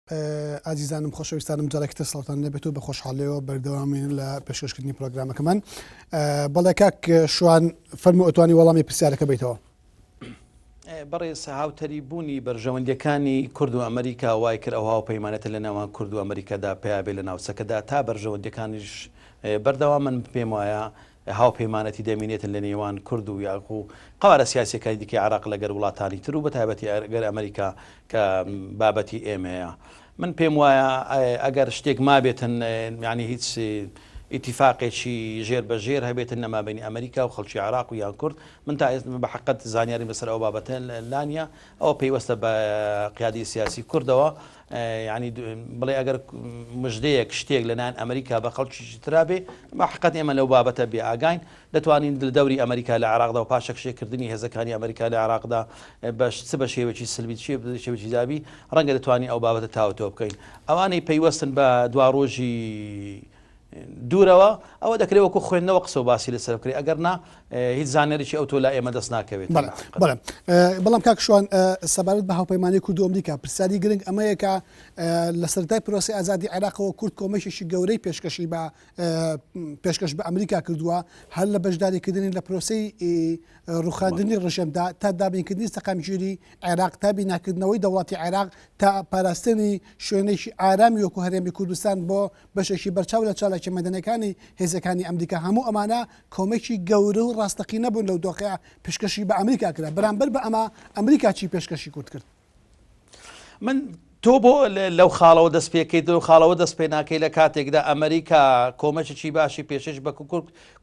ئازیزانم خۆشەویستانم جارێکی تر سڵاوتان لێبێت و بە خۆشحاڵیەوە بەردەوامین لە پێشکەشکردنی پرۆگرامەکەمان بەڵێ کاک شوان فەرموو ئەتوانی وەڵامی پرسیارەکە بیتەوە. بەڕێز هاوتەری بوونی بەرژەوەندیەکانی کورد و ئەمریکا وای کرد ئەو هاوپەیمانێتە لە نێوان کورد و ئەمریکادا پیا بێ لە ناوچەکەدا تا بەرژەوەندیەکانیش بەردەوام من پێم وایە هاوپەیمانەتی دەمینێتن لە نێوان کورد و یاخو قەوارە سیاسیەکانی دیکەی عێراق لەگەر وڵاتانی تر و بەتایبەتی ئەگەر ئەمریکا کە بابەتی ئێمەیە. من پێم وایە ئەگەر شتێک مابێتن یانی هیچ ئیتیفاقێکی ژێر بە ژێر هەبێتن لە مابەینی ئەمریکا و خەڵکی عێراق و یان کورد من تا ئێستا بە حەقت زانیاریم لەسەر ئەو بابەتە لانیە ئەوە پەیوەستە بە قیادی سیاسی کوردەوە یانی بڵێ ئەگەر مژدەیەک شتێک لەلایەن ئەمریکا بە خەڵکیشی ترا بێ بە حقت ئێمە لەو بابەتە بێ ئاگاین دەتوانین لە دەوری ئەمریکا لە عێراقدا و پاشەکشێکردنی هێزەکانی ئەمریکا لە عێراقدا بەش چ بە شێوەکی سلبی چ بە شێوەکی ئیجابی ڕەنگە دەتوانین ئەو بابەتە تاوتۆ بکەین ئەوانەی پەیوەستن بە دواڕۆژی دوورەوە، ئەوە دەکرێت وەکو خوێندنەوە قسە و باسی لەسەر بکرێت، ئەگەر نا هیچ زانیاریی ئەوتۆ لای ئێمە دەست ناکەوێت. بەڵێ بەڵێ بەڵام کاک شوان سەبارەت بە هاوپەیمانی کورد و ئەمریکا پرسیاری گرنگ ئەمەیە کە لە سەرەتای پرۆسەی ئازادی عێراقەوە کورد کۆمەکێکی گەورەی پێشکەشی بە پێشکەش بە ئەمریکا کردووە هەر لە بەشداریکردنی لە پرۆسەی ڕوخاندنی ڕژێمدا تا دابینکردنی سەقامگیری عێراق تا بیناکردنەوەی دەوڵەتی عێراق تا پاراستنی شوێنێکی ئارامی وەکو هەرێمی کوردستان بۆ بەشێکی بەرچاو لە چالاکیە مەدەنیەکانی هێزەکانی ئەمریکا، هەموو ئەمانە کۆمەکی گەورە و ڕاستەقینە بوون لەو دۆخەیا پێشکەشی بە ئەمریکا کرا، بەرامبەر بە ئەمە ئەمریکا چی پێشکەشی کورد کرد؟ من تۆ بۆ لەو خاڵەوە دەست پێکەیت لەو خاڵەوە دەست پێ ناکەی لە کاتێکدا ئەمریکا کۆمەکێکی باشی پێشکەش بە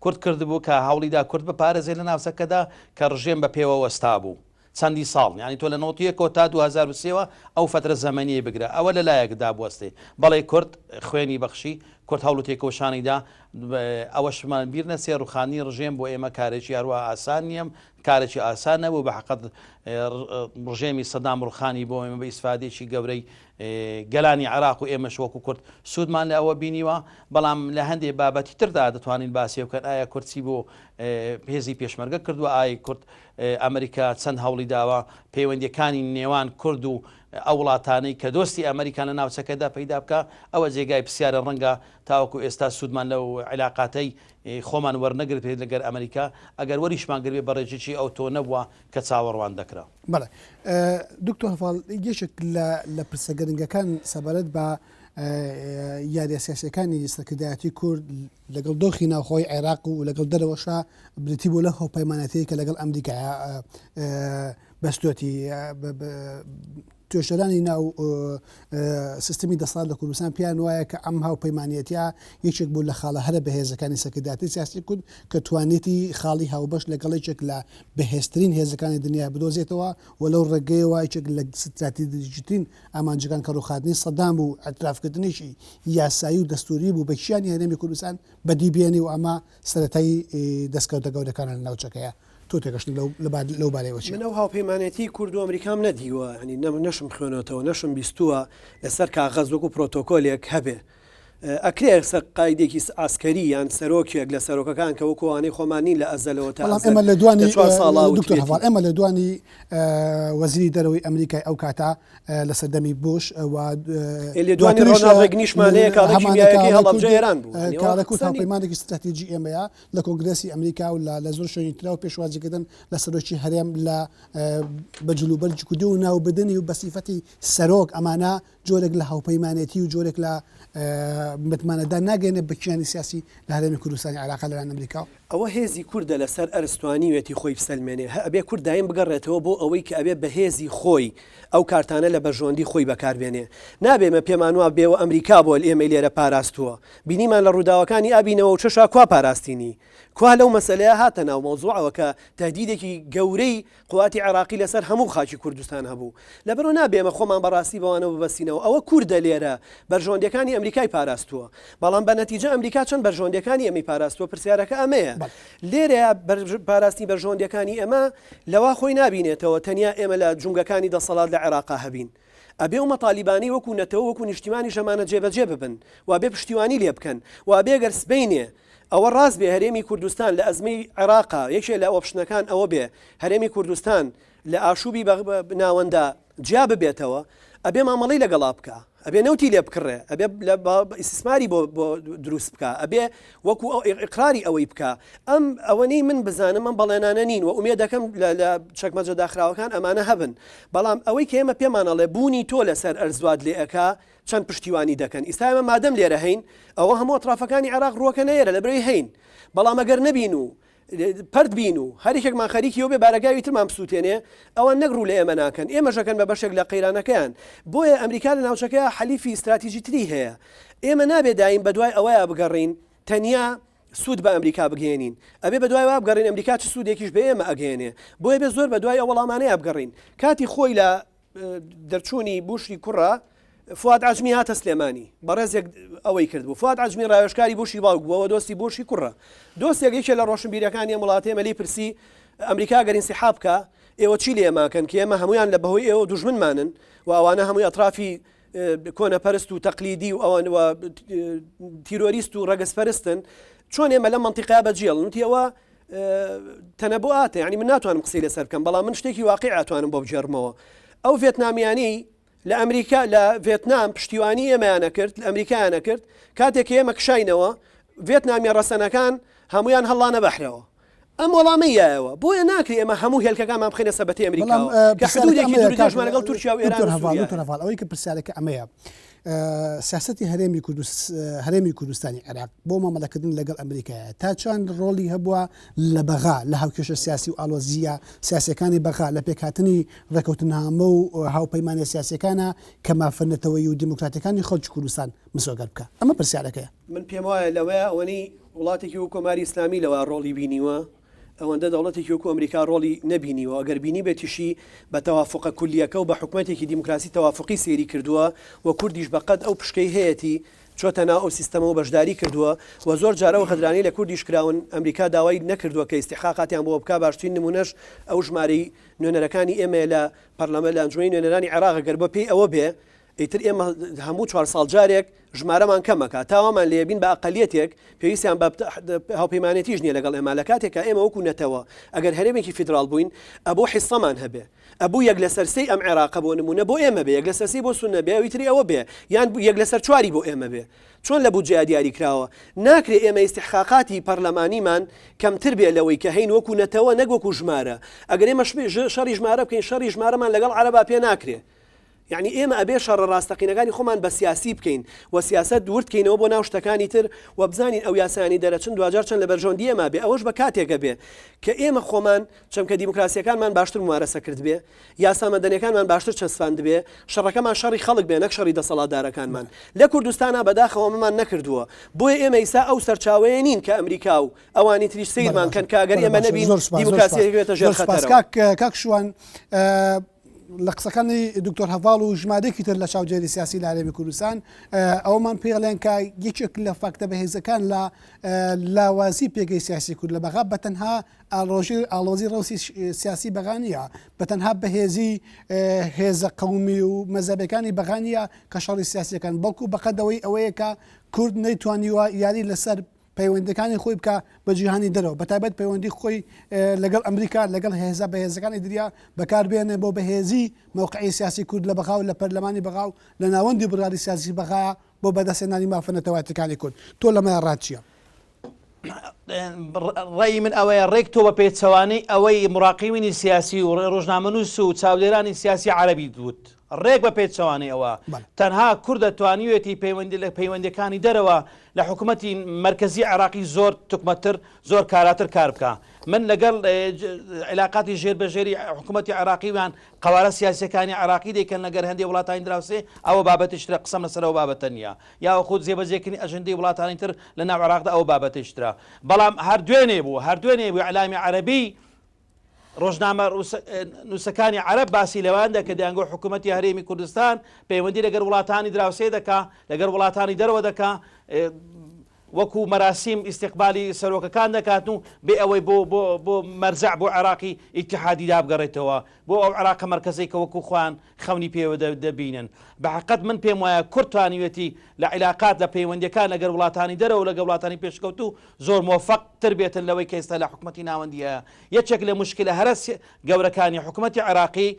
کورد کردبوو کە هەوڵیدا کورد بپارێزێت لە ناوچەکەدا کە ڕژێم بە پێوە وەستابوو. چەندی ساڵ یانی تۆ لە 91 ەوە تا 2003 وە ئەو فەترە زەمەنیەی بگرە ئەوە لە لایەک دابوەستێ بەڵێ کورد خوێنی بەخشی کورد هەوڵ و تێکۆشانی دا ئەوەشمان بیر نەچێ ڕوخاندنی ڕژێم بۆ ئێمە کارێکی هەروا ئاسان نییە کارێکی ئاسان نەبوو بە حەقەت ڕژێمی سەدام ڕوخانی بۆ ئێمە بە ئیسفادێکی گەورەی گەلانی عێراق و ئێمەش وەکو کورد سوودمان لە ئەوە بینیوە بەڵام لە هەندێ بابەتی تردا دەتوانین باسی بکەن ئایا کورد چی بۆ هێزی پێشمەرگە کردووە ئای کورد ئەمریکا چەند هەوڵی داوە پەیوەندیەکانی نێوان کورد و ئەو وڵاتانەی کە دۆستی ئەمریکان لە ناوچەکەدا پەیدا بکا، ئەوە جێگای پرسیارە ڕەنگە تاوەکو ئێستا سوودمان لەو عیلاقاتەی خۆمان وەرنەگرتبێت لەگەر ئەمریکا، ئەگەر وەریشمان گرتبێت بە ڕێژەکی ئەوتۆ نەبووە کە چاوەڕوان دەکرا. بەڵێ دکتۆر هەڤاڵ یەکێک لە لە پرسە گرنگەکان سەبارەت بە یاریە سیاسیەکانی سەرکردایەتی کورد لەگەڵ دۆخی ناوخۆی عێراق و لەگەڵ دەرەوەشا بریتی بوو لەو هاوپەیمانەتیەی کە لەگەڵ ئەمریکا بەستۆتی توێژەرانی ناو سیستمی دەسەڵات لە کوردستان پێیان وایە کە ئەم هاوپەیمانەتە یەکێک بوو لە خاڵە هەرە بەهێزەکانی سەرکردایەتی سیاسی کورد کە توانێتی خاڵی هاوبەش لەگەڵ یەکێک لە بەهێزترین هێزەکانی دنیا بدۆزێتەوە و لەو ڕێگەیەوە یەکێک لە ستراتیژیترین ئامانجەکان کە ڕووخاندنی سەدام و ئیعترافکردنێکی یاسایی و دەستووری بوو بە کیانی هەرێمی کوردستان بەدی بێنی و ئەمە سەرەتای دەستکەوتە گەورەکانە لە ناوچەکەیە. تۆ تێگەشتن لەو بارەیەوە چییە؟ من ئەو هاوپەیمانێتی کورد و ئەمریکام نەدیوە، یانی نەشم خوێنۆتەوە، نەشم بیستووە لەسەر کاغەز وەکو پرۆتۆکۆلێک هەبێ. ئەکرێ سەر قایدێکی عەسکەری یان سەرۆکێک لە سەرۆکەکان کە وەکو ئەوانەی خۆمان نین لە ئەزەلەوە تا بەڵام ئەزەل ئێمە لە دوانی لە چوار ساڵا دکتۆر وتویەتی. هەڤاڵ ئێمە لە دوانی وەزیری دەرەوەی ئەمریکای ئەو کاتە لە سەردەمی بوش و ئێ لێدوانی دواتریش ڕۆناڵد ڕێگنیشمان هەیە کە ئەڵێ هەمانە کە کیمیایەکەی ئەڵێ هەڵەبجە کورد ئێران بوو یانی کە ئەوە ئەڵێ کورد قسە نین. هاوپەیمانێکی ستراتیجی ئێمەیە لە کۆنگرێسی ئەمریکا و لە لە زۆر شوێنی ترا و پێشوازیکردن لە سەرۆکی هەرێم لە بە جلوبەرگی کوردی و ناوبردنی و بە سیفەتی سەرۆک ئەمانە جۆرێک لە هاوپەیمانێتی و جۆرێک لە متمانەدان ناگەیەنێت بە کیانی سیاسی لە هەرێمی کوردستانی عێراق لەلایەن ئەمریکاوە. ئەوە هێزی کوردە لەسەر ئەرز توانیوێتی خۆی بسەلمێنێ، هە ئەبێ کورد دایم بگەڕێتەوە بۆ ئەوەی کە ئەبێ بە هێزی خۆی ئەو کارتانە لە بەرژەوەندی خۆی بەکار بێنێ. نابێ ئێمە پێمان وا بێ و ئەمریکا بۆ ئێمەی لێرە پاراستووە. بینیمان لە ڕووداوەکانی ئابی نەوەوچەشا کوا پاراستینی؟ کوا لەو مەسەلەیە هاتە ناو مەوزوعەوە کە تەهدیدێکی گەورەی قواتی عێراقی لەسەر هەموو خاکی کوردستان هەبوو. لەبەرئەوە نابێ ئێمە خۆمان بە ڕاستی بەوانەوە ببەستینەوە. ئەوە کوردە لێرە بەرژەوەندیەکانی ئەمریکای پاراستووە. بەڵام بە نەتیجە ئەمریکا چەند بەرژەوەندیەکانی ئێمەی پاراستووە؟ پرسیارەکە ئەمەیە. لێرەیا پاراستنی بەرژەوەندیەکانی ئێمە لەوا خۆی نابینێتەوە تەنیا ئێمە لە جومگەکانی دەسەڵات لە عێراقا هەبین. ئەبێ ئەو مەتالیبانەی وەکو نەتەوە وەکو نیشتیمانیش ئەمانە جێبەجێ ببن و ئەبێ پشتیوانی لێ بکەن و ئەبێ گەر سبەینێ ئەوە ڕاست بێ هەرێمی کوردستان لە ئەزمەی عێراقا یەکێ لە option ەکان ئەوە بێ هەرێمی کوردستان لە ئاشوبی ناوەندا جیا ببێتەوە. ئەبێ مامەڵەی لەگەڵا بکا، ئەبێ نەوتی لێ بکڕێ، ئەبێ ئیستیسماری بۆ بۆ دروست بکا، ئەبێ وەکو ئەو ئیقراری ئەوەی بکا. ئەم ئەوەنەی من بزانم ئەم بەڵێنانە نین و ئومێد دەکەم لە لە چەکمەجە داخراوەکان ئەمانە هەبن. بەڵام ئەوەی کە ئێمە پێمان ئەڵێ بوونی تۆ لەسەر ئەرز وات لێ ئەکا چەند پشتیوانی دەکەن. ئیستا ئێمە مادەم لێرە هەین ئەوە هەموو ئەترافەکانی عێراق ڕووەکەنە ئێرە لەبرەوەی هەین. بەڵام ئەگەر نەبین و پەرت بین و هەر یەکێکمان خەریکی ئەوە بێ بارەگای ئەوی ترمان بسووتێنێ، ئەوان نەک ڕوو لە ئێمە ناکەن، ئێمەش ئەکەن بە بەشێک لە قەیرانەکەیان. بۆیە ئەمریکا لە ناوچەکەیا حەلیفی ستراتیجی تری هەیە. ئێمە نابێ دایم بەدوای ئەوەیا بگەڕێین تەنیا سوود بە ئەمریکا بگەیەنین. ئەبێ بەدوای ئەوە بگەڕێین ئەمریکا چ سوودێکیش بە ئێمە ئەگەیەنێ. بۆیە بێ زۆر بەدوای ئەو وەڵامانەیا بگەڕێین. کاتی خۆی لە دەرچوونی بوشی کوڕە فواد عەجمی هاتە سلێمانی بەڕێزێک ئەوەی کردبوو فواد عەجمی ڕاوێژکاری بوشی باوک بووەوە دۆستی بوشی کوڕە دۆستێک یەکێ لە ڕۆشنبیرەکانی ئەم وڵاتەی ئێمە لێی پرسی ئەمریکا گەر ئینسیحاب بکا ئێوە چی لێ ئێماکەن کە ئێمە هەمویان لە بەهۆی ئێوە دوژمنمانن و ئەوانە هەمووی ئەترافی کۆنەپەرست و تەقلیدی و ئەوان و تیرۆریست و ڕەگەزپەرستن چۆن ئێمە لەم مەنتیقەیە بەجێڵن وتی ئەوە تەنەبوئاتە یعنی من ناتوانم قسەی لەسەر بکەم بەڵام من شتێکی واقع ئەتوانم بۆ بگێڕمەوە ئەو ڤێتنامیانی لە ئەمریکا لە ڤێتنام پشتیوانی ئێمەیانە کرد لە ئەمریکایانە کرد کاتێک ئێمە کشاینەوە ڤێتنامیە ڕەسەنەکان هەمویان هەڵانە بەحرەوە ئەم وەڵامەی یایەوە بۆیە ناکرێ ئێمە هەموو هێلکەکانمان بخەینە سەبەتی ئەمریکاوە کە حدودێکی دوور و درێژمان لەگەڵ تورکیا و ئێران و سووریا هەیە. ئەوەی کە پرسیارەکە ئەمەیە سیاسەتی هەرێمی هەرێمی کوردستانی عێراق بۆ مامەڵەکردن لەگەڵ ئەمریکایە تا چەند ڕۆڵی هەبووە لە بەغا لە هاوکێشە سیاسی و ئاڵۆزییە سیاسیەکانی بەغا لە پێکهاتنی ڕێکەوتنامە و هاوپەیمانە سیاسیەکانە کە مافە نەتەوەیی و دیموکراتیەکانی خەڵکی کوردستان مسۆگەر بکا؟ ئەمە پرسیارەکەیە. من پێم وایە لەوەیە ئەوەنەی وڵاتێکی وەکو کۆماری ئیسلامی لەوە ڕۆڵی بینیوە، ئەوەندە دەوڵەتێکی وەکو ئەمریکا ڕۆڵی نەبینیوە، ئەگەر بینیبێتیشی بە تەوافوقە کولییەکە و بە حکومەتێکی دیموکراسی تەوافوقی سەیری کردووە و کوردیش بە قەد ئەو پشکەی هەیەتی چۆتە ناو ئەو سیستەمە و بەشداری کردووە و زۆر جار ئەو غەدرانەی لە کوردیش کراون ئەمریکا داوای نەکردووە کە ئیستیحقاقاتیان بۆ بکا باشترین نموونەش ئەو ژمارەی نوێنەرەکانی ئێمەیە لە پەرلەمان لە ئەنجومەنی نوێنەرانی عێراق گەر بە پێی ئەوە بێ ئیتر ئێمە هەموو چوار ساڵ جارێک ژمارەمان کەم ئەکا تا وامان لێ بین بە ئەقەلیەتێک پێویستیان بە هاوپەیمانێتیش نییە لەگەڵ ئێمە لە کاتێکا ئێمە وەکو نەتەوە ئەگەر هەرێمێکی فیدراڵ بووین ئەبوو حیسەمان هەبێ ئەبوو یەک لەسەر سێی ئەم عێراقە بۆ نموونە بۆ ئێمە بێ یەک لەسەر سێی بۆ سوننە بێ ئەوی تری ئەوە بێ یان یەک لەسەر چواری بۆ ئێمە بێ چۆن لە بودجەیا دیاری کراوە ناکرێ ئێمە ئیستیحقاقاتی پەرلەمانیمان کەمتر بێ لەوەی کە هەین وەکو نەتەوە نەک وەکو ژمارە ئەگەر ئێمە شەڕی ژمارە بکەین شەڕی ژمارەمان لەگەڵ عەرەبا پێ ناکرێ یەعنی ئێمە ئەبێ شەڕە ڕاستەقینەکانی خۆمان بە سیاسی بکەین و سیاسەت ورد کەینەوە بۆ ناو شتەکانی تر و بزانین ئەو یاسایانەی دەرەچن دواجار چەند لە بەرژەوەندی ئێمە بێ ئەوەش بە کاتێک ئەبێ کە ئێمە خۆمان چەمکە دیموکراسیەکانمان باشتر مومارەسە کردبێ یاسا مەدەنیەکانمان باشتر چەسپاندبێ شەڕەکەمان شەڕی خەڵک بێ نەک شەڕی دەسەڵاتدارەکانمان لە کوردستانا بەداخەوە ئەمەمان نەکردووە بۆیە ئێمە ئیسا ئەو سەرچاوەیە نین کە ئەمریکا و ئەوانی تریش سەیرمان کەن کە ئەگەر ئێمە نەبین دیموکراسیەکە بێتە ژێر خەتەرەوە. کاک شوان لە قسەکانی دکتۆر هەڤاڵ و ژمارەیەکی تر لە چاودێری سیاسی لە هەرێمی کوردستان ئەوەمان پێڵێن کە یەکێک لە فاکتە بەهێزەکان لە لاوازی پێگەی سیاسی کورد لە بەغا بە تەنها ئاڵۆژی ئاڵۆزی ڕەوسی سیاسی بەغا نییە بە تەنها بەهێزی هێزە قەومی و مەزەبەکانی بەغا نییە کە شەڕی سیاسیەکان بەڵکو بەقەدەوەی ئەوەیە کە کورد نەیتوانیوە یاری لەسەر پەیوەندیەکانی خۆی بکا بە جیهانی دەرەوە بەتایبەت پەیوەندی خۆی لەگەڵ ئەمریکا لەگەڵ هێزە بەهێزەکانی دریا بەکار بێنێ بۆ بەهێزی مەوقعی سیاسی کورد لە بەغا و لە پەرلەمانی بەغا و لە ناوەندی بڕیاری سیاسی بەغایا بۆ بەدەستهێنانی مافە نەتەوایەتیەکانی کورد تۆ لەمەیا ڕات چیە؟ ڕەئی من ئەوەیە ڕێک تۆ بە پێچەوانەی ئەوەی مراقیوینی سیاسی و ڕۆژنامەنووس و چاودێرانی سیاسی عەرەبی وت ڕێک بە پێچەوانەی ئەوە تەنها کوردە توانیوێتی پەیوەندی لە پەیوەندیەکانی دەرەوە لە حکوومەتی مەرکەزی عێراقی زۆر توکمەتر زۆر کاراتر کار بکا من لەگەڵ عیلاقاتی ژێر بە ژێری حکوومەتی عێراقی ویان قەوارە سیاسیەکانی عێراقی دەیکەن لەگەر هەندێ وڵاتانی دراوسێ ئەوە بابەتێکی ترە قسەم لەسەر ئەو بابەتە نییە یاخود جێبەجێکردنی ئەژندەی وڵاتانی تر لە ناو عێراقدا ئەوە بابەتێکی ترە بەڵام هەر دوێنێ بوو هەر دوێنێ بوو ئیعلامی عەرەبی ڕۆژنامە نووسەکانی عەرەب باسی لەوان دەکرد دەیانگۆ حکوومەتی هەرێمی کوردستان پەیوەندی لەگەر وڵاتانی دراوسێ دەکا لەگەر وڵاتانی دەرەوە دەکا. وەکو مەراسیم ئیستیقبالی سەرۆکەکان دەکات و بێ ئەوەی بۆ بۆ بۆ مەرجەع بۆ عێراقی ئیتیحادی دابگەڕێتەوە بۆ ئەو عێراقە مەرکەزەی کە وەکو خۆیان خەونی پێوە دەبینن. بە حەقەت من پێم وایە کورد توانیوێتی لە عیلاقات لە پەیوەندیەکان لەگەر وڵاتانی دەرەوە و لەگەر وڵاتانی پێشکەوتوو زۆر مۆفەق تر بێتن لەوەی کە ئێستا لە حکومەتی ناوەندی هەیە. یەکێک لە موشکیلە هەرە گەورەکانی حکومەتی عێراقی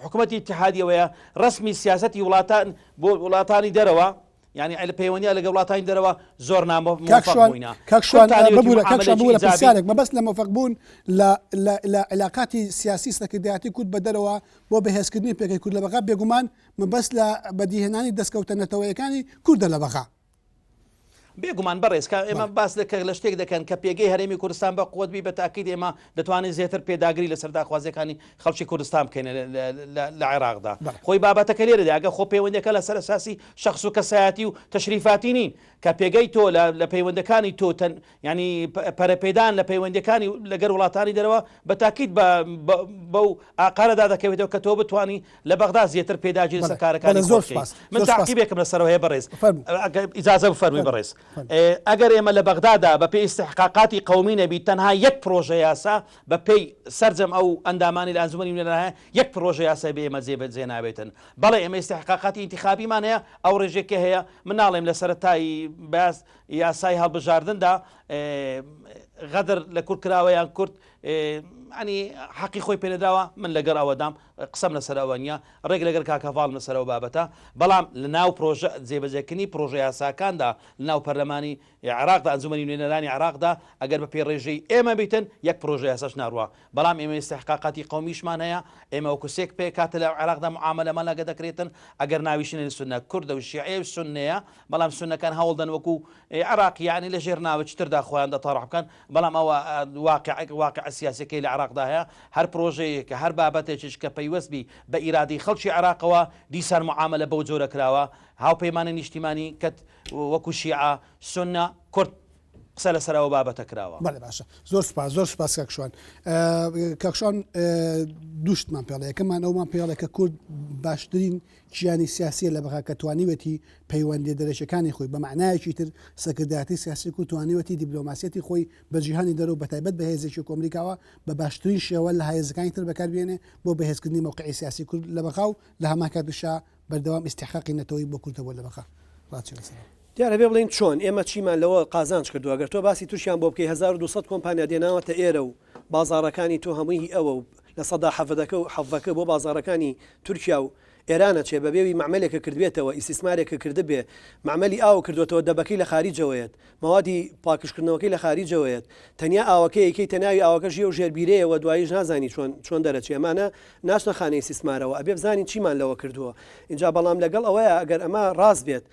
حکومەتی ئیتیحادی ئەوەیە ڕەسمی سیاسەتی وڵاتان بۆ وڵاتانی دەرەوە یانی لە پەیوەندیان لەگەڵ وڵاتانی دەرەوە زۆر کاک نامۆفەق شوان بووینە. کاک کورد شوان توانیوێتی ببورە کاک شوان معامەلەیەکی ببورە ئیجابی. پرسیارێک مەبەست لە مۆفەق بوون لە لە لە عیلاقاتی سیاسی سەرکردایەتی کورد بە دەرەوە بۆ بەهێزکردنی پێگەی کورد لە بەغا بێگومان مەبەست لە بەدیهێنانی دەستکەوتە نەتەوەیەکانی کوردە لە بەغا. بێگومان بەڕێز کە ئێمە بەڵێ. باس لە کە لە شتێک دەکەن کە پێگەی هەرێمی کوردستان بە قوت بی بە تاکید ئێمە دەتوانین زیاتر پێداگری لەسەر داخوازیەکانی خەڵکی کوردستان بکەین لە عێراقدا. بەڵێ. خۆی بابەتەکە لێرەدا ئەگەر خۆ پەیوەندیەکە لەسەر ئەساسی شەخس و کەسایەتی و تەشریفاتی نین کە پێگەی تۆ لە لە پەیوەندەکانی تۆ تەن یانی پەرەپێدان لە پەیوەندیەکانی لەگەر وڵاتانی دەرەوە بە تاکید بە بەو ئاقارەدا دەکەوێتەوە کە تۆ بتوانی لە بەغدا زیاتر پێداگیری بەڵێ لەسەر کارەکانی بەڵێ زۆر خۆت بکەی. سوپاس من زۆر سوپاس تەعقیبێکم لەسەرەوە هەیە بەڕێز فەرموو ئەگەر ئیجازە بفەرمووی فەرموو بەڕێز فەرموو. ئەگەر ئێمە لە بەغدادا بە پێی ئیستحقاقاتی قەومی نەبی تەنها یەک پرۆژە یاسا بە پێی سەرجەم ئەو ئەندامانی لە ئەنجومەنی نوێنەران هەیە یەک پرۆژە یاسای بێ ئێمە جێ بەجێ نابێتن بەڵێ ئێمە ئیستحقاقاتی ئینتیخابیمان هەیە ئەو ڕێژەی کە هەیە من ناڵێم لە سەرەتای باس یاسای هەڵبژاردندا غەدر لە کورد کراوە یان کورد ینی حەقی خۆی پێنەداوە من لەگەڵ ئەوەدام قسەم لەسەر ئەوە نییە ڕێک لەگەر کاک هەڤاڵم لەسەر ئەو بابەتە بەڵام لە ناو پرۆژە جێبەجێکردنی پرۆژە یاساکاندا لە ناو پەرلەمانی عێراقدا ئەنجومەنی نوێنەرانی عێراقدا ئەگەر بە پێی ڕێژەی ئێمە بیتن یەک پرۆژە یاساش ناڕوا بەڵام ئێمە ئیستحقاقاتی قەومیشمان هەیە ئێمە وەکو سێک پێکهاتە لە عێراقدا معامەلەمان لەگە دەکرێتن ئەگەر ناویشی نەنێن سوننە کوردە و شیعەیە و سوننەیە بەڵام سوننەکان هەوڵدەن وەکو عێراقی یانی لە ژێر ناوێکی تردا خۆیان دەتەڕح بکەن بەڵام ئەوە واقع واقع سیاسیەکەی لە عێراقدا هەیە هەر پرۆژەیەک هەر بابەتێکیش کە پەیوەست بی بە ئیرادەی خەڵکی عێراقەوە دیسان معامەلە بەو جۆرە کراوە هاوپەیمانی نیشتیمانی کە وەکو شیعە، سوننە، کورد قسە لەسەر ئەوە بابەتە کراوە. بەڵێ باشە زۆر سوپاس زۆر سوپاس کاک شوان کاک شوان دوو شتمان پێڵێ یەکەمان ئەومان پێڵێ کە کورد باشترین کیانی سیاسیە لە بەغا کە توانیوێتی پەیوەندیە دەرەکیەکانی خۆی بە مەعنایەکی تر سەرکردایەتی سیاسی کورد توانیوێتی دیبلۆماسیەتی خۆی بە جیهانی دەرەوە بەتایبەت بە هێزێکی وەکو ئەمریکاوە بە باشترین شێوە لە هێزەکانی تر بەکاربێنێ بۆ بەهێزکردنی مەوقعی سیاسی کورد لە بەغا و لە هەمان کاتیشا بەردەوام ئیستیحقاقی نەتەوەیی بۆ کورد هەبووە لە بەغا ڕاچێ لەسەرەوە. دیارە بێ بڵێین چۆن ئێمە چیمان لەوە قازانج کردووە گەر تۆ باسی تورکیان بۆ بکەی 1200 کۆمپانیا دێناوەتە ئێرە و بازاڕەکانی تۆ هەمووی هی ئەوە و لە سەدا حەڤدەکە و حەڤەکە بۆ بازاڕەکانی تورکیا و ئێران ئەچێ بەبێ وی مەعمەلێکە کردبێتەوە ئیستیسمارێکە کردبێ مەعمەلی ئاو کردوەتەوە دەبەکەی لە خاریجەوەیەت مەوادی پاکژکردنەوەکەی لە خاریجەوەیەت تەنیا ئاوەکەی ئەیکەیتە ناوی ئاوەکەش یەو ژێر بیرەیەوە دواییش نازانی چۆن چۆن دەرەچێ ئەمانە ناچنە خانەی ئیستیسمارەوە ئەبێ بزانین چیمان لەوە کردووە ئینجا بەڵام لەگەڵ ئەوەیە ئەگەر ئەمە ڕاست بێت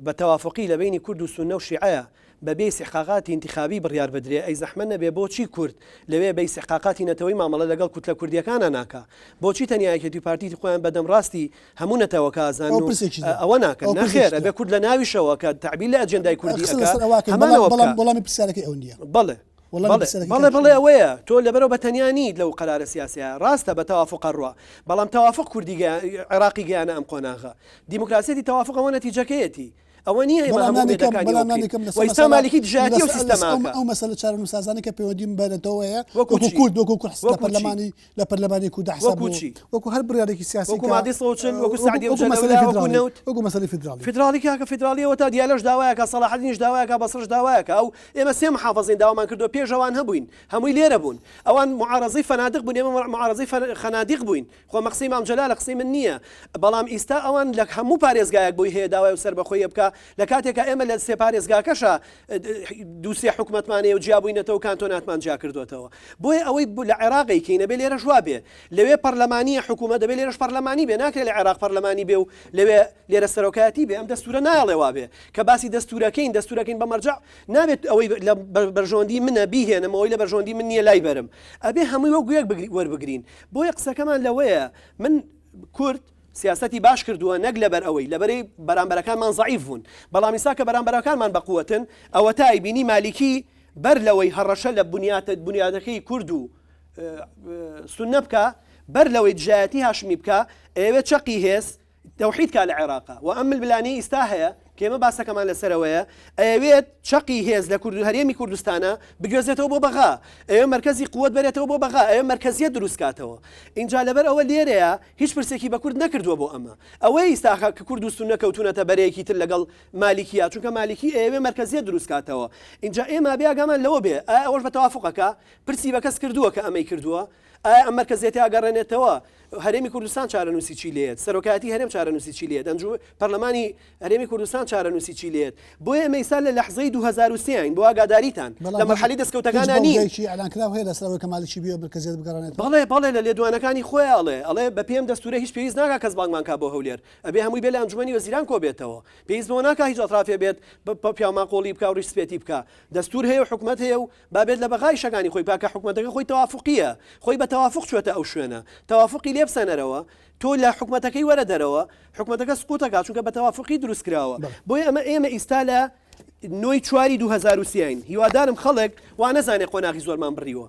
بە تەوافقی لە بەینی کورد و سوننە و شیعەیە بەبێ ئیستحقاقاتی ئینتیخابی بڕیار بدرێ ئەی زەحمەت نەبێ بۆچی کورد لەوێ بە ئیستحقاقاتی نەتەوەی مامەڵە لەگەڵ کوتلە کوردیەکانا ناکا بۆچی تەنیا یەکێتی و پارتیی خۆیان بە دەمڕاستی هەموو نەتەوەکە ئەزانن ئەوە و پرسێکی ترە. ئەوە ناکەن ئەوە پرسێکی نەخێر ترە. ئەبێ کورد لە ناویشەوە کە تەعبیر لە ئەجێندای کوردی قسە ئەکا لەسەر ئەوە ئەکەین هەمان بەڵام ئەوە بەڵام بکا وەڵامی پرسیارەکەی ئەو نییە. بەڵێ وەڵامی بەڵێ پرسیارەکەی بەڵێ کاک بەڵێ شوان. ئەوەیە تۆ لەبەرەوە بە تەنیا نیت لەو قەرارە سیاسیە ڕاستە بە تەوافق ئەڕوا بەڵام تەوافق کوردی گەیا عێراقی گەیانە ئەم قۆناغە دیموکراسیەتی تەوافق ئەوە نەتیجەکەیەتی ئەوە نییە ئێمە بەڵام هەموو لانیکەم ئومێدەکانی بەڵام ئەوە بکەین لانیکەم و لەسەر ئیستا مەسەلە مالیکی دژایەتی ئەو لەسەر سیستەمە لەسەر ئەو ئەکا ئەو مەسەلە چارەنووسسازانەی کە پەیوەندیم بە نەتەوە هەیە وەکو وەکو چی کورد وەکو کورد لە وەکو چی پەرلەمانی لە پەرلەمانی کورددا حساب وەکو بۆ چی وەکو هەر بڕیارێکی سیاسی وەکو کە مادەی 140 وەکو وەکو سەعدیە و وەکو مەسەلەی جەلەولا وەکو فیدراڵی نەوت وەکو مەسەلەی فیدراڵی فیدراڵی کاکە فیدراڵی ئەوەتا دیالەش داوایەکە سەڵاحەدینیش داوایەکە بەسڕش داوایەکە ئەو ئێمە سێ محافەزەین داوامان کردووە پێش ئەوان هەبووین هەمووی لێرە بوون ئەوان معارەزەی فەنادق بوون ئێمە معارەزەی خەنادیق بووین خۆ ئەمە قسەی مام جەلالە قسەی من نییە بەڵام ئیستا ئەوان لە هەموو پارێزگایەک بۆی هەیە داوای و سەربەخۆیە بکا لە کاتێکا ئێمە لە سێ پارێزگاکەشا دوو سێ حکومەتمان هەیە و جیابووینەتەوە و کانتۆناتمان جیا کردوێتەوە بۆیە ئەوەی لە عێراق ئەیکەین ئەبێ لێرەش وا بێ لەوێ پەرلەمانیە حکوومەت دەبێ لێرەش پەرلەمانی بێ ناکرێ لە عێراق پەرلەمانی بێ و لەوێ لێرە سەرۆکایەتی بێ ئەم دەستورە نایەڵێ وا بێ کە باسی دەستورەکەین دەستورەکەین بە مەرجع نابێت ئەوەی لە بەرژەوەندی منە بیهێنم ئەوەی لە بەرژەوەندی من نییە لای بەرم ئەبێ هەمووی وەک یەک وەربگرین بۆیە قسەکەمان لەوەیە من کورد سیاسەتی باش کردووە نەک لەبەر ئەوەی لەبەرەی بەرامبەرەکانمان زەعیف بوون بەڵام ئیستا کە بەرامبەرەکانمان بەقوەتن ئەوەتای بینی مالیکی بەر لەوەی هەڕەشە لە بنیاتە بنیادەکەی کورد و سوننە بکا بەر لەوەی دژایەتی هاشمی بکا ئەیەوێت چەقی هێز تەوحید کا لە عێراقا و ئەم ململانێی ئیستا هەیە. کە ئێمە باسەکەمان لەسەرەوەیە ئەیەوێت چەقی هێز لە کورد هەرێمی کوردستانە بگوێزێتەوە بۆ بەغا ئەوێ مەرکەزی قوت بەرێتەوە بۆ بەغا ئەوێ مەرکەزیەت دروست کاتەوە ئینجا لەبەر ئەوە لێرەیە هیچ پرسێکی بە کورد نەکردووە بۆ ئەمە ئەوەی ئیستا کە کورد و سوننە کەوتونەتە بەرەیەکی تر لەگەڵ مالیکیا چونکە مالیکی ئەیەوێ مەرکەزیەت دروست کاتەوە ئینجا ئێمە بێ ئاگامان لەوە بێ ئایا ئەوەش بە تەوافقەکە پرسی بە کەس کردووە کە ئەمەی کردووە ئایا ئەم مەرکەزیەتە ئەگەڕێنێتەوە هەرێمی کوردستان چارەنووسی چی لێت سەرۆکایەتی هەرێم چارەنووسی چی لێت ئەنجو پەرلەمانی هەرێمی کوردستان چارەنووسی چی لێت بۆیە ئێمە ئیستا لە لەحزەی 2023 ین بۆ ئاگاداریتان لە مەرحەلی دەستکەوتەکانا هیچ نین. بەڵگەیەکی ئیعلانکراو هەیە لەسەر ئەوەی کە مالکی بیەوێت مەرکەزیەت بگەڕێنێتەوە؟ بەڵێ بەڵێ لە لێدوانەکانی خۆیا ئەڵێ ئەڵێ بە پێی ئەم دەستوورە هیچ پێویست ناکا کەس بانگمان کا بۆ هەولێر ئەبێ هەمووی بێ لە ئەنجومەنی وەزیران کۆ بێتەوە پێویست بەوە ناکا هیچ ئەترافێ بێت پیاوماقوڵی بکا و ڕیش سپێتی بکا دەستوور هەیە و حکومەت هەیە و با بێت لە بەغا ئیشەکانی خۆی بکا کە حکومەتەکە خۆی تەوافوقییە خۆی بە تەوافوق چووەتە ئەو شوێنە تەوافوقی لێ بسەنەرەوە تۆ لە حکومەتەکەی وەرە دەرەوە حکومەتەکە سقوتە کا چونکە بە تەوافقی دروست کراوە بۆیە ئەمە ئێمە ئیستا لە نۆی چواری 2023 ین هیوادارم خەڵک وا نەزانێ قۆناغی زۆرمان بڕیوە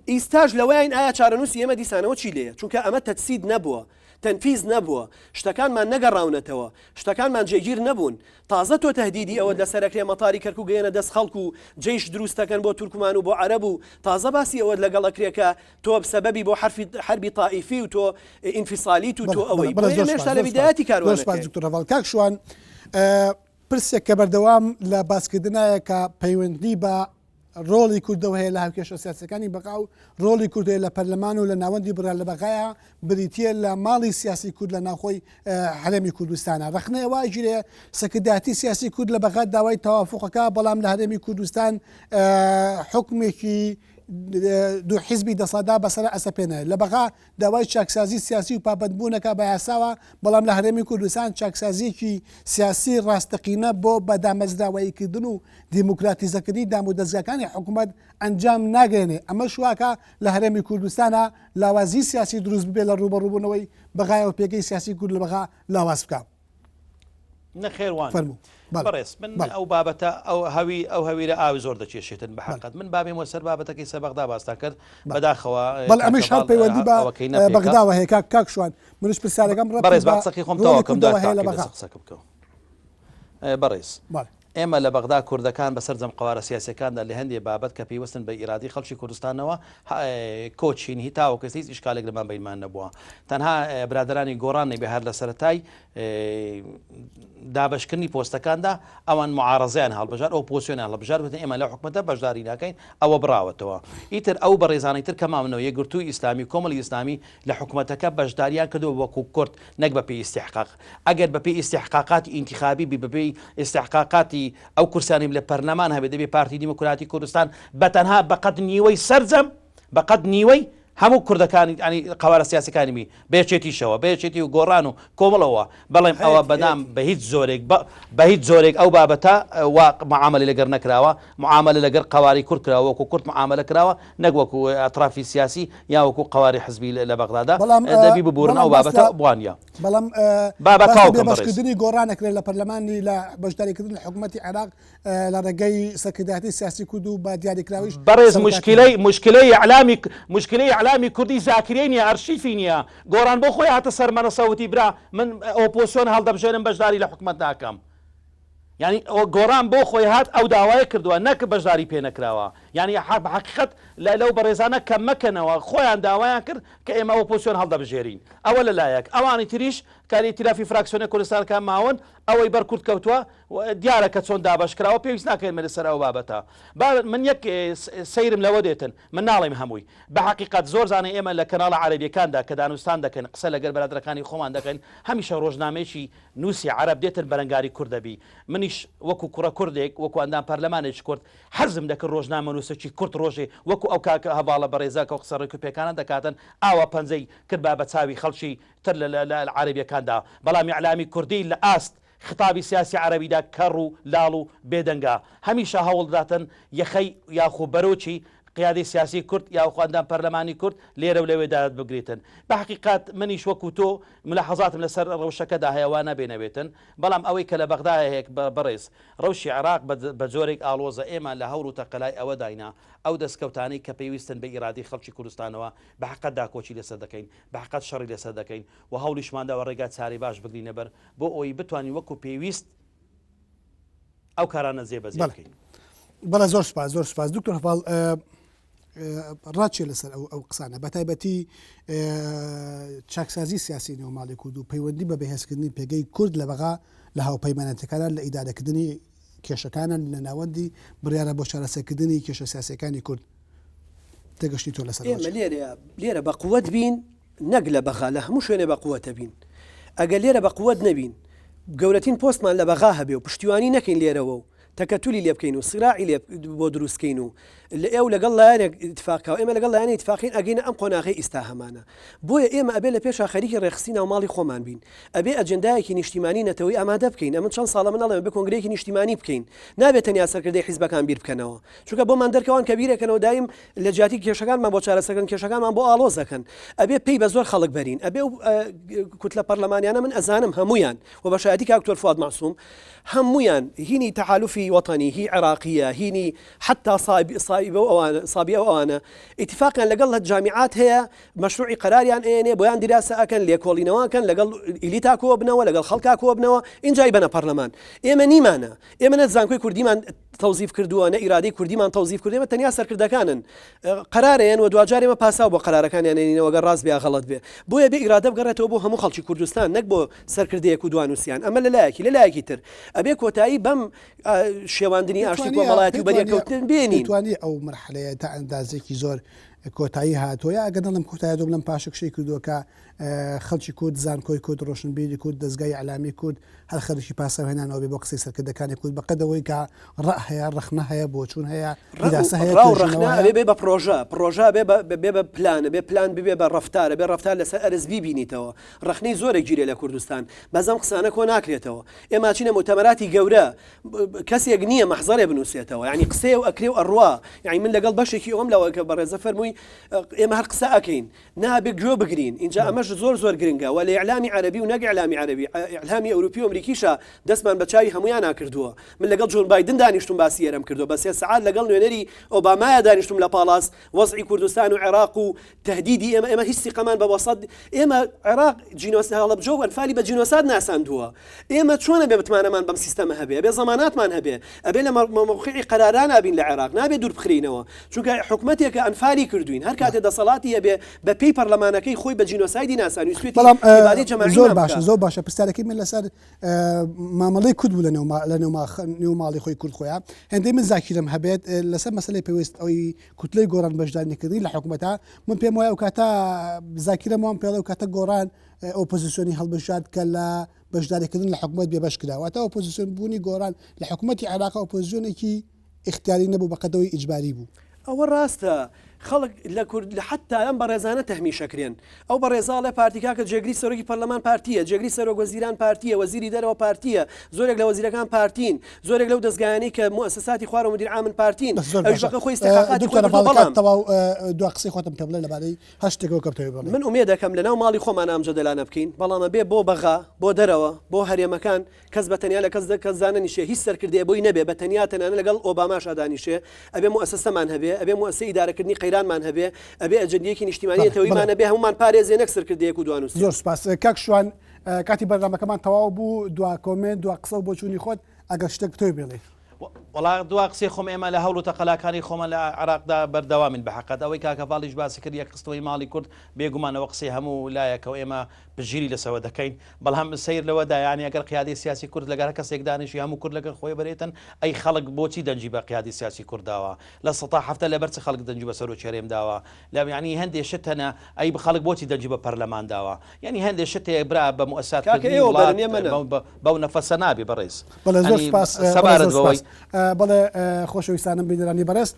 ئیستاش لەوەین ئایا چارەنووسی ئێمە دیسانەوە چی لێیە چونکە ئەمە تەجسید نەبووە تەنفیز نەبووە شتەکانمان نەگەڕاونەتەوە شتەکانمان جێگیر نەبوون تازە تۆ تەهدیدی ئەوەت لەسەر ئەکرێ مەتاری کەرکوک گەیەنە دەست خەڵک و جەیش دروست ئەکەن بۆ تورکمان و بۆ عەرەب و تازە باسی ئەوەت لەگەڵ ئەکرێ کە تۆ سەبەبی بۆ حەرفی حەربی تائیفی و تۆ ئینفیسالیت و تۆ ئەوەی بەڵێ بۆیە زۆر ئێمە سوپاس هێشتا لە زۆر سوپاس بیدایەتی زۆر سوپاس کاروانەکەین. دکتۆر هەڤاڵ کاک شوان پرسێک کە بەردەوام لە باسکردنایە کە پەیوەندی بە ڕۆڵی کوردەوە هەیە لە هاوکێشە سیاسیەکانی بەغا و ڕۆڵی کورد هەیە لە پەرلەمان و لە ناوەندی بڕیار لە بەغایا بریتییە لە ماڵی سیاسی کورد لە ناوخۆی هەرێمی کوردستانە. ڕەخنەی ئەوە ئەگیرێ سەرکردایەتی سیاسی کورد لە بەغا داوای تەوافوقەکە بەڵام لە هەرێمی کوردستان حوکمێکی دوو حیزبی دەسەڵاتدار بەسەرا ئەسەپێنێ. لە بەغا داوای چاکسازی سیاسی و پابەندبوونەکە بە یاساوە، بەڵام لە هەرێمی کوردستان چاکسازییەکی سیاسی ڕاستەقینە بۆ بە دامەزراوەییکردن و دیموکراتیزەکردنی دامودەزگاکانی حکومەت ئەنجام ناگەیەنێ، ئەمەش واکا لە هەرێمی کوردستانا لاوازیی سیاسی دروست ببێ لە ڕووبەڕووبوونەوەی بەغایەوە پێگەی سیاسی کورد لە بەغا لاواز بکا. نەخێر وان فەرموو. بەڵێ. بەڕێز من بەڵێ. ئەو بابەتە ئەو هەوی ئەو هەویرە ئاوی زۆر دەکێشێتن بە بەڵێ. حەقت من بابێمەوە سەر بابەتەکەی سەر بەغدا باستان کرد بەڵێ. بەداخەوە بەڵێ کاک ئەمەیش هەر هەڤاڵ پەیوەندی بە ئەوەکەی نەپێکا بەغداوە هەیە کاک کاک شوان منیش پرسیارەکەم ڕەبتی بەڕێز با بە قسەکەی خۆم ڕۆڵی تەواو کەم کوردەوە دوای هەیە لە تاقیب بەغا. لەسەر قسەکە بکەوە بەڕێز بەڵێ. ئێمە لە بەغدا کوردەکان بە سەرجەم قەوارە سیاسیەکاندا لە هەندێ بابەت کە پەیوەستن بە ئیرادەی خەڵکی کوردستانەوە کۆچین هی تاوەکو ئێستا هیچ ئیشکالێک لە مابەینمان نەبووە تەنها برادەرانی گۆڕان نەبێ هەر لە سەرەتای دابەشکردنی پۆستەکاندا ئەوان معارەزەیان هەڵبژارد ئۆپۆزسیۆنیان هەڵبژارد وتن ئێمە لەو حکومەتە بەشداری ناکەین ئەوە بڕاوەتەوە ئیتر ئەو بەڕێزانەی تر کە ماونەوە یەکگرتووی ئیسلامی و کۆمەڵی ئیسلامی لە حکومەتەکە بەشداریان کردووە وەکو کورد نەک بە پێی ئیستیحقاق ئەگەر بە پێی ئیستیحقاقاتی ئینتیخابی بی بە پێی ئیستیحقاقاتی ئەو کورسیانەی لە پەرلەمان هەبێ دەبێ پارتی دیموکراتی کوردستان بە تەنها بە قەد نیوەی سەرجەم بە قەد نیوەی هەموو کوردەکانی ینی قەوارە سیاسەکانی بی بە یەکێتیشەوە بە یەکێتی و گۆڕان و کۆمەڵەوە بەڵێم ئەوە بەدام بە هیچ زۆرێک بە هیچ جۆرێک ئەو بابەتە وا معاملە لەگەر نەکراوە معاملە لەگەر قەواری کورد کراوە وەکو کورد معاملە کراوە نەک وەکو ئەترافی سیاسی یا وەکو قەواری حزبی لە بەغدادا بەڵام دەبی ببورن بەڵام ئەو باس بابەتە لە وانە بەڵام با با باس لە تەواو کەم بەڕێز. بێبەشکردنی گۆڕان ئەکرێت لە پەرلەمانی لە بەشداریکردن لە حکوومەتی عێراق لە ڕێگەی سەرکردایەتی سیاسی کورد و بە دیاریکراویش بەڕێز سەرۆکایەتی مشکلەی مشکلەی ئیعلامی مشکلەی ئیعلامی کوردی زاکرەی نیە ئەرشیفی نیە گۆڕان بۆ خۆی هاتە سەر مەنەسە وتی برا من ئۆپۆسیۆن هەڵدەبژێرم بەشداری لە حکومەت ناکەم یانی گۆڕان بۆ خۆی هات ئەو داوایە کردووە نەک بەشداری پێ نەکراوە یانی بە حەقیقەت لە لەو بەڕێزانە کەم مەکەنەوە خۆیان داوایان کرد کە ئێمە ئۆپۆسیۆن هەڵدەبژێرین ئەوە لە لایەک ئەوانی تریش کە ئیتیلافی فراکسیۆنە کوردستانەکان ماون ئەوەی بەر کورد کەوتووە دیارە کە چۆن دابەش کراوە پێویست ناکەین من لەسەر ئەو بابەتە با من یەک سەیرم لەوە دێتن من ناڵێم هەمووی بە حەقیقەت زۆر زانە ئێمە لە کەناڵە عەرەبیەکاندا کە دانوستان دەکەین قسە لەگەر برادەرەکانی خۆمان دەکەین هەمیشە ڕۆژنامەیەکی نووسی عەرەب دێتن بەرەنگاری کورد دەبی منیش وەکو کوڕە کوردێک وەکو ئەندام پەرلەمانێکی کورد حەزم دەکرد ڕۆژنامەنووسێکی کورد ڕۆژێ وەکو ئەو کاک هەڤاڵە بەڕێزە کە قسە ڕێک و پێکانە دەکاتن ئاوا پەنجەی کردبا بە چاوی خەڵکی تر لە لە عەرەبیەکاندا بەڵام ئیعلامی کوردی لە ئاست خیتابی سیاسی عەرەبیدا کەڕ و لاڵ و بێدەنگە هەمیشە هەوڵ دەداتن یەخەی یاخو بەرۆکی قیادەی سیاسی کورد یاخو ئەندام پەرلەمانی کورد لێرە و لەوێ دادت بگریتن بە حەقیقەت منیش وەکو تۆ ملاحەزاتم لەسەر ڕەوشەکەدا هەیە وا نابێ نەبێتن بەڵام ئەوەی کە لە بەغدا هەیە بەڕێز ڕەوشی عێراق بە جۆرێک ئاڵۆزە ئێمە لە هەوڵ و تەقەلای ئەوەداینە ئەو دەستکەوتانەی کە پێویستن بە ئیرادەی خەڵکی کوردستانەوە بە حەقەت داکۆکی لەسەر دەکەین بە حەقەت شەڕی لەسەر دەکەین و هەوڵیشمان داوە ڕێگا چارەی باش بگرینە بەر بۆ ئەوەی بتوانین وەکو پێویست. ئەو کارانە جێبەجێ بەڵێ بکەین. بەڵێ زۆر سوپاس زۆر سوپاس دکتۆر هەڤاڵ ڕات چیە لەسەر ئەو ئەو قسانە بە تایبەتی چاکسازی سیاسی نێو ماڵی کورد و پەیوەندی بە بەهێزکردنی پێگەی کورد لە بەغا لە هاوپەیمانەتەکانە لە ئیدارەکردنی کێشەکانە لە ناوەندی بڕیارە بۆ چارەسەرکردنی کێشە سیاسیەکانی کورد تێگەشتنی تۆ لەسەر ئێمە لێرە لێرە بە قوت بین نەک لە بەغا لە هەموو شوێنێ بە قوتە بین ئەگەر لێرە بە قوت نەبین گەورەترین پۆستمان لە بەغا هەبێ و پشتیوانی نەکەین لێرەوە و تەکەتولی لێ بکەین و سراعی لێ بۆ دروست کەین و لە ئێو لەگەڵ لایەنێک ئیتفاق کا و ئێمە لەگەڵ لایەنێک ئیتفاقین ئەگەینە ئەم قۆناغەی ئیستا هەمانە بۆیە ئێمە ئەبێ لە پێشا خەریکی ڕێکخستی ناوماڵی خۆمان بین ئەبێ ئەجێندایەکی نیشتیمانی نەتەوەی ئامادە بکەین ئەمن چەند ساڵە من ئەڵێم ئەبێ کۆنگرەیەکی نیشتیمانی بکەین نابێ تەنیا سەرکردەی حیزبەکان بیر بکەنەوە چونکە بۆمان دەرکەوان کە بیرەکەنەوە دایم لە جیاتی کێشەکانمان بۆ چارەسەرکردن کێشەکانمان بۆ ئاڵۆز دەکەن ئەبێ پێی بە زۆر خەڵک بەرین ئەبێ ئەو کوتلە پەرلەمانیانە من ئەزانم هەمویان و بە شایەتی کاک دکتۆر فواد مەعسوم هەمویان هینی تەحالوفی وەتەنی هی عێراقیە هینی حتا سایبە و ئەوانە سابیە و ئەوانە ئیتفاقیان لەگەڵ جامیعات هەیە مەشروعی قەراریان ئەیەنێ بۆیان دیراسە ئەکەن لێکۆڵینەوە ئەکەن لەگەڵ ئیلیتا کۆبنەوە لەگەڵ خەڵکا کۆبنەوە ئینجا ئەیبەنە پەرلەمان ئێمە نیمانە ئێمە نە زانکۆی کوردیمان تەوزیف کردووە نە ئیرادەی کوردیمان تەوزیف کردووە ئێمە تەنیا سەرکردەکانن قەرارەیەن و دواجار ئێمە پاساو بۆ قەرارەکانیان ئەنێینەوە گەر ڕاست بێ یا غەڵەت بێ بۆیە بێ ئیرادە بگەڕێتەوە بۆ هەموو خەڵکی کوردستان نەک بۆ سەرکردەیەک و دوانووسیان ئەمە لە لایەکی لە لایەکی تر ئەبێ کۆتایی بەم شێواندنی ئاشتی کۆمەڵایەتی و بەریەککەوتن بێنین. توانی ئەو مەرحەلەیە تا ئەندازەیەکی زۆر کۆتایی هاتووە یا ئەگەر نەڵێم کۆتایی هاتووە بڵێم پاشەکشەی کردووە کە خەڵکی کورد، زانکۆی کورد، ڕۆشنبیری کورد، دەزگای ئیعلامی کورد هەر خەریکی پاساو هێنانەوە بێ بۆ قسەی سەرکردەکانی کورد بە قەد ئەوەی کە ڕەئ هەیە، ڕەخنە هەیە، بۆچوون هەیە، دیراسە هەیە، ڕا و ڕەخنە توێژینەوە هەیە. ئەبێ بێ بە پڕۆژە، پڕۆژە ئەبێ بە بێ بە پلان، ئەبێ پلان ببێ بە ڕەفتار، ئەبێ ڕەفتار لەسەر ئەرز بیبینیتەوە. ڕەخنەی زۆر ئەگیرێ لە کوردستان، بەس ئەم قسانە کۆ ناکرێتەوە. ئێمە ئەچینە موتەمەراتی گەورە، کەسێک نییە مەحزەرێ بنووسێتەوە، یانی قسەیە و ئەکرێ و ئەڕوا. یانی من لەگەڵ بەشێکی ئەوەم لەوە کە بەڕێزە فەرمووی ئێمە هەر قسە ئەکەین. نابێ گوێ بگرین ئینجا ئەمەش زۆر زۆر گرنگە وە لە ئیعلامی عەرەبی و نەک ئیعلامی عەرەبی ئیعلامی ئەوروپی و ئەمریکیشا دەستمان بە چاوی هەموویانا کردووە من لەگەڵ جۆن بایدن دانیشتوم باسی ئێرەم کردووە بە سێ سەعات لەگەڵ نوێنەری ئۆبامایا دانیشتوم لە پاڵاس وەزعی کوردستان و عێراق و تەهدیدی ئێمە ئێمە هیچ سیقەمان بە وەسەت ئێمە عێراق جینۆس هەڵەبجە و ئەنفالی بە جینۆساد ناساندووە ئێمە چۆن ئەبێ متمانەمان بەم سیستەمە هەبێ ئەبێ زەماناتمان هەبێ ئەبێ لە مەوقعی قەرارانا بین لە عێراق نابێ دوور بخرێینەوە چونکە حکومەتێکە ئەنفالی کردوین هەر کاتێ دەسەڵاتی هەبێ بە پێی پەرلەمانەکەی خۆی بە جینۆسایدی ناسان ویستوێتی بەڵام ئیبادەی جەماعیمان زۆر باشە بکا. زۆر باشە پرسیارەکەی من لەسەر مامەڵەی کورد بوو لە نێو نێو ماڵی خۆی کورد خۆیان هێندەی من زاکیرم هەبێت لەسەر مەسەلەی پێویست ئەوی کوتلەی گۆڕان بەشداری نەکردنی لە حکومەتە من پێم وایە ئەو کاتە زاکیرم وام پێڵێ ئەو کاتە گۆڕان ئۆپۆزیسیۆنی هەڵبژارد کە لە بەشداریکردن لە حکومەت بێبەش کرا واتە ئۆپۆزیسیۆن بوونی گۆڕان لە حکومەتی عێراق ئۆپۆزیسیۆنێکی ئیختیاری نەبوو بەقەدەوەی ئیجباری بوو. ئەوە ڕاستە خەڵک لە کورد لە حەتا ئەم بەڕێزانە تەهمیشەکرێن ئەو بەڕێزە ئەڵێ پارتی کاکە جێگری سەرۆکی پەرلەمان پارتیە جێگری سەرۆک وەزیران پارتیە وەزیری دەرەوە پارتیە زۆرێک لە وەزیرەکان پارتین زۆرێک لەو دەزگایانەی کە موئەسەساتی خوارەوە مدیر عامن پارتین بەس زۆر ئەویش باشە بەقە خۆی ئیستیحقاقاتی خۆی دکتۆر بردووە هەڤاڵ کات بەڵام تەواو دوا قسەی خۆتم پێ بڵێ لەبارەی هەر شتێکەوە کە بتەوێ بڵێی. من ئومێد ئەکەم لەناو ماڵی خۆمان ئەم جەدەلانە بکەین بەڵام ئەبێ بۆ بەغا بۆ دەرەوە بۆ هەرێمەکان کەس بە تەنیا لە کەس کەس دانەنیشێ هیچ سەرکردەیە بۆی نەبێ بە تەنیا تەنانە لەگەڵ ئۆباماشا دانیشێ ئەبێ موئەسەسەمان هەبێ ئەبێ موئەسەی ئیدارەکردنی قەیرانمان هەبێ ئەبێ ئەجەندیەکی نیشتیمانی نەتەوەیمان هەبێ هەموومان پارێزێ نەک سەرکردەیەک و دوانووسێ. زۆر سوپاس کاک شوان کاتی بەرنامەکەمان تەواو بوو دوا کۆمێنت دوا قسە و بۆچوونی خۆت ئەگەر شتێک بتەوێ بڵێی. وەڵا دوا قسەی خۆم ئێمە لە هەوڵ و تەقەلاکانی خۆمان لە عێراقدا بەردەوامین بە حەقت ئەوەی کاک هەڤاڵیش باسی کرد یەکخستنەوەی ماڵی کورد بێگومان ئەوە قسەی هەموو لایەکە و ئێمە پشتگیری لەسەوە دەکەین بەڵام سەیر لەوەدایە یانی ئەگەر قیادەی سیاسی کورد لەگەر هەر کەسێک دانیشی هەموو کورد لەگەر خۆی بەرێتن ئەی خەڵک بۆچی دەنگی بە قیادەی سیاسی کورد داوە 70% لەبەر چ خەڵک دەنگی بە سەرۆکی هەرێم داوە لە یانی هەندێ شت هەنە ئەی خەڵک بۆچی دەنگی بە پەرلەمان داوە یانی هەندێ شت هەیە برا بە موئەسسات کاکە کردنی ئێوە وڵات بەرن ئێمە نا. بەو نەفەسە نابێ بەڕێز بەڵێ زۆر یانی سوپاس بەڵێ سەبارەت زۆر سوپاس بەوەی. بەڵێ خۆشەویستانم بینەرانی بەڕێز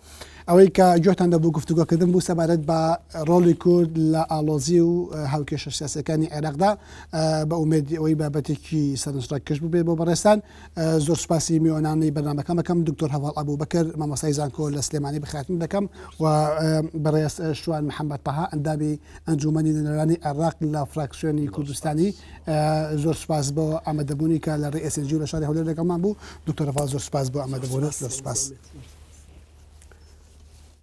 ئەوەی کە گوێتان دەبوو گفتوگۆکردن بوو سەبارەت بە ڕۆڵی کورد لە ئاڵۆزی و هاوکێشە سیاسیەکانی عێراقدا بە ئومێدی ئەوەی بابەتێکی سەرنجڕاکێش بووبێت بۆ بەڕێزتان زۆر سوپاسی میوانانی بەرنامەکەم ئەکەم دکتۆر هەڤاڵ ئەبوبەکر مامۆستای زانکۆ لە سلێمانی بەخێرهاتن دەکەم و بەڕێز شوان محەممەد تەها ئەندامی ئەنجومەنی نوێنەرانی عێراق لە فراکسیۆنی کوردستانی زۆر سوپاس بۆ ئامادەبوونی کە لە ڕێ SNG و لە شاری هەولێر لەگەڵمان بوو دکتۆر هەڤاڵ زۆر سوپاس بۆ ئامادەبوونت زۆر سوپاس.